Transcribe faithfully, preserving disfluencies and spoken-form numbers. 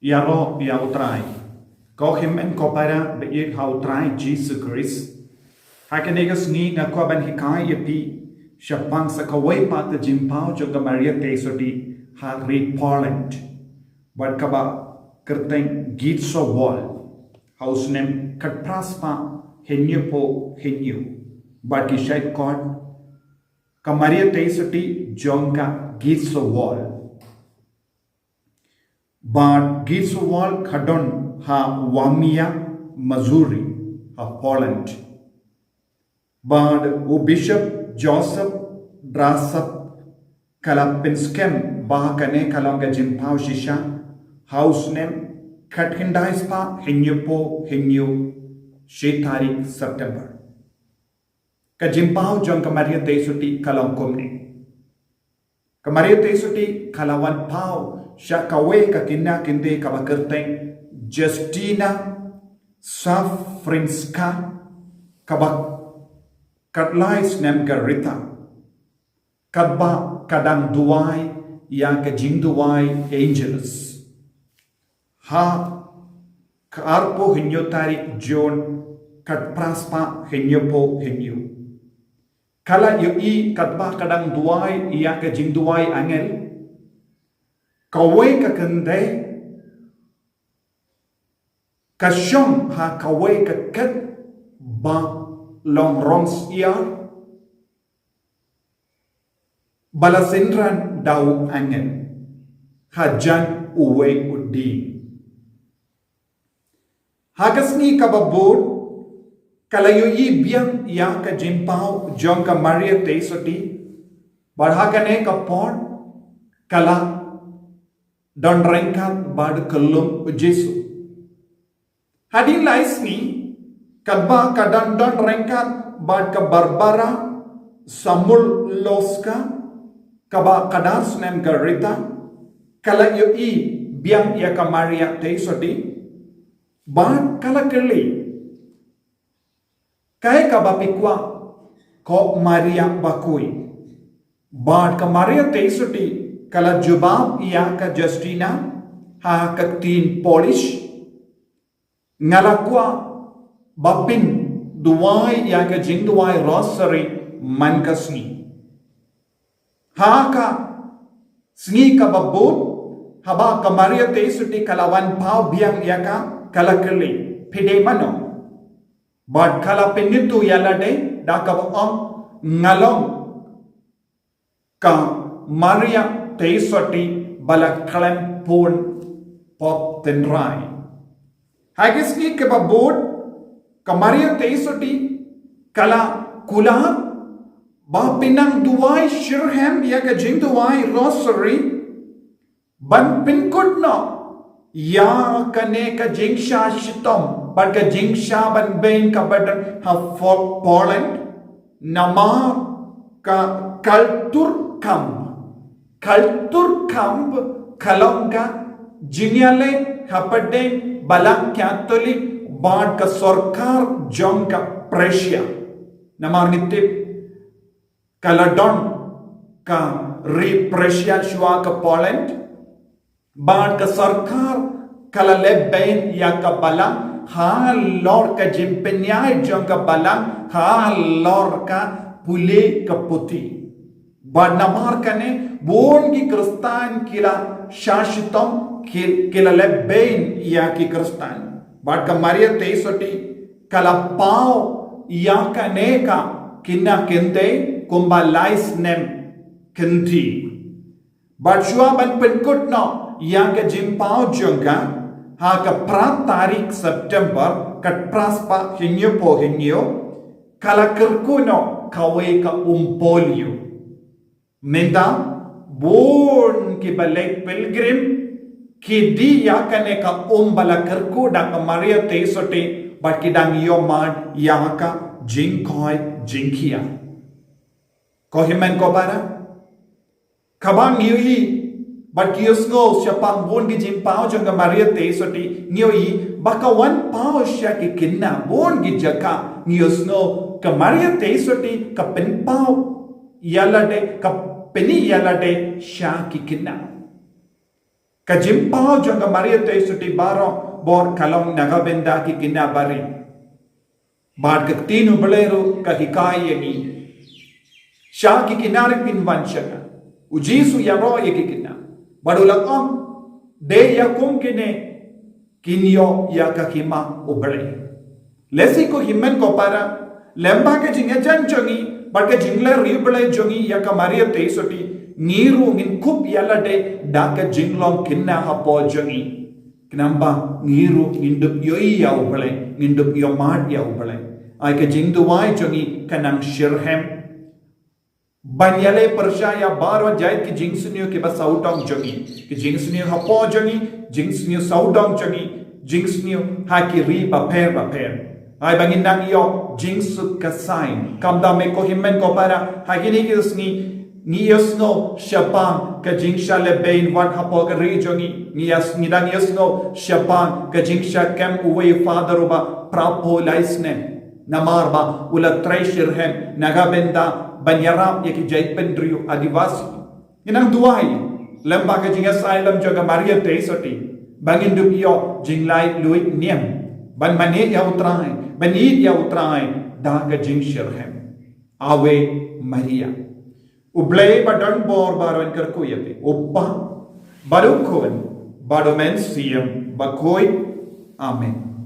Ïaroh ïa U Trai. Ko hynmen ko para ba ïeit ha U Trai Jisu Khrist. Ha kane ka sngi nga kwah ban hikai ïa phi shaphang sa kawei pat ka jingpaw jong ka Maria Theisotti ha ri Poland. Bad kaba kyrteng Gitso Wall. Ha u snem khatphra spah hynñiewphew hynñiew. Bad ki shait kot ka Maria Theisotti jong ka Gitso Wall. Bad Gitso Wall ka don ha Wamia, Missouri, ha Poland. Bad u Bishop Joseph Drasap ka la pynskhem ba kane ka long ka jingpaw shisha ha u snem khatkhyndai spah hynñiewphew hynñiew, shi tarik September. Ka jingpaw jong ka Maria Theisotti ka long kumne. Ka Maria Theisotti ka la wan paw sha kawei ka kynja kynthei kaba kyrteng Justina Safrinska, kaba khatlai snem ka rta, katba ka dang duwai ïa ka jingduwai Angelus. Ha ka arphew hynñiew tarik Jun khatphra spah hynñiewphew hynñiew. Ka la ïohi katba ka dang duwai ïa ka jingduwai angel. Kawei ka kynthei ka shong ha kawei ka khet ba long rong syiar ba la synran da u angel hajan uwei u dieng. Ha ka sngi kaba bud ka la ïohi biang ïa ka jingpaw jong ka Maria Theisotti, bad ha kane ka por ka la don ryngkat bad ka lum u Jisu. Hadien lai sngi, katba ka dang don ryngkat bad ka Barbara Samulowska, kaba khatar snem ka rta, ka la ïohi biang ïa ka Maria Theisotti, bad ka la kylli, "Kaei kaba phi kwah, ko Maria bakhuid?" Bad ka Maria Theisotti ka la jubab ïa ka Justina ha ka ktien Polish, "Nga la kwah ba phin duwai ïa ka jingduwai Rosary man ka sngi." Ha ka sngi kaba bud, haba ka Maria Theisotti ka la wan paw biang ïa ka, ka la kylli, "Phi dei mano?" Bad ka la pynithuh ïa lade da kaba ong, "Nga long ka Maria Theisotti ba la khlem pun pop tynrai." Ha ki sngi kiba bud, ka Maria Theisotti ka la kular ba phin nang duwai shitrhem ïa ka jingduwai Rosary, ban pynkut noh ïa kane ka jingshah shitom bad ka jingshah ban beiñ kaba don ha Fo-, Poland, namar ka Kulturkampf. Kulturkampf ka long ka jingïaleh hapdeng Balang Katholik bad ka sorkar jong ka Prussia. Namar ngi tip ka la don ka ri Prussia shuwa ka Poland, bad ka sorkar ka la leh beiñ ïa ka balang halor ka jingpynïaid jong ka balang halor ka pule ka puthi. Bad namar kane bun ki Khristan ki la shah shitom, ki, ki la leh beiñ ïa ki Khristan. Bad ka Maria Theisotti ka la paw ïa kane ka kynja kynthei kumba lai snem kynthih. Bad shuwa ban pynkut noh ïa ka jingpaw jong ka, ha ka phra tarik September, khatphra spah hynñiewphew hynñiew, ka la kyrkhu noh kawei ka um polio. Mynta bun kiba leit pilgrim ki die ïa kane ka um ba la kyrkhu da ka Maria Theisotti, bad ki dang ïohmad ïa ka jingkoit jingkhiah. Ko hynmen ko para, kaba ngi ïohi bad ngi ïohsngew shaphang bun ki jingpaw jong ka Maria Theisotti, ngi ïohi ba ka wan paw sha ki khynnah. Bun ki jaka ngi ïohsngew ka Maria Theisotti ka pynpaw ïa lade, ka pyni ïa lade sha ki khynnah. Ka jingpaw jong ka Maria Theisotti baroh bor ka long na ka bynta ki kynja barit. Bad ka ktien U Blei ruh ka hikai ïa ngi. Sha ki kynja ruh kin wan sha nga. U Jisu ïaroh ïa ki kynja. Bad u la ong, dei ïa kum kine kin ïoh ïa ka hima U Blei. Lehse ko hynmen ko para, lem bad ka jingïajan jong ngi bad ka jingleh ri U Blei jong ngi ïa ka Maria Theisotti, ngi ruh ngin kup ïa lade da ka jinglong kynja hapoh jong ngi. Khnang ba ngi ruh ngin dup ïohi ïa U Blei, ngin dup ïohmad ïa U Blei. Ai ka jingduwai jong ngi kan nang shitrhem. Ban ïaleh pyrshah ïa baroh jait ki jingsniew kiba sawdong jong ngi. Ki jingsniew hapoh jong ngi, jingsniew sawdong jong ngi, jingsniew ha ki ri bapher bapher. Ai ba ngin nang ïoh jingsuk ka saiñ. Kumta me ko hynmen ko para, ha kine ki sngi ngi ïohsngew shaphang ka jingshah lehbeiñ wat hapoh ka ri jong ngi. Ngi ïohs-, ngi dang ïohsngew shaphang ka jingshah kem uwei u father uba pra phew lai snem. Namar ba u la trei shitrhem na ka bynta ban ïarap ïa ki jaitbynriew Adivasi. Ngi nang duwai lem bad ka jingïasaid lem jong ka Maria Theisotti ba ngin dup ïoh jinglaitluid niam ban mane ïa U Trai, ban ïeit ïa U Trai da ka jingshitrhem. Ave Maria. U Blei ba don bor baroh un kyrkhu ïa phi. U Kpa bad U Khun bad U Mynsiem Bakhuid. Amen.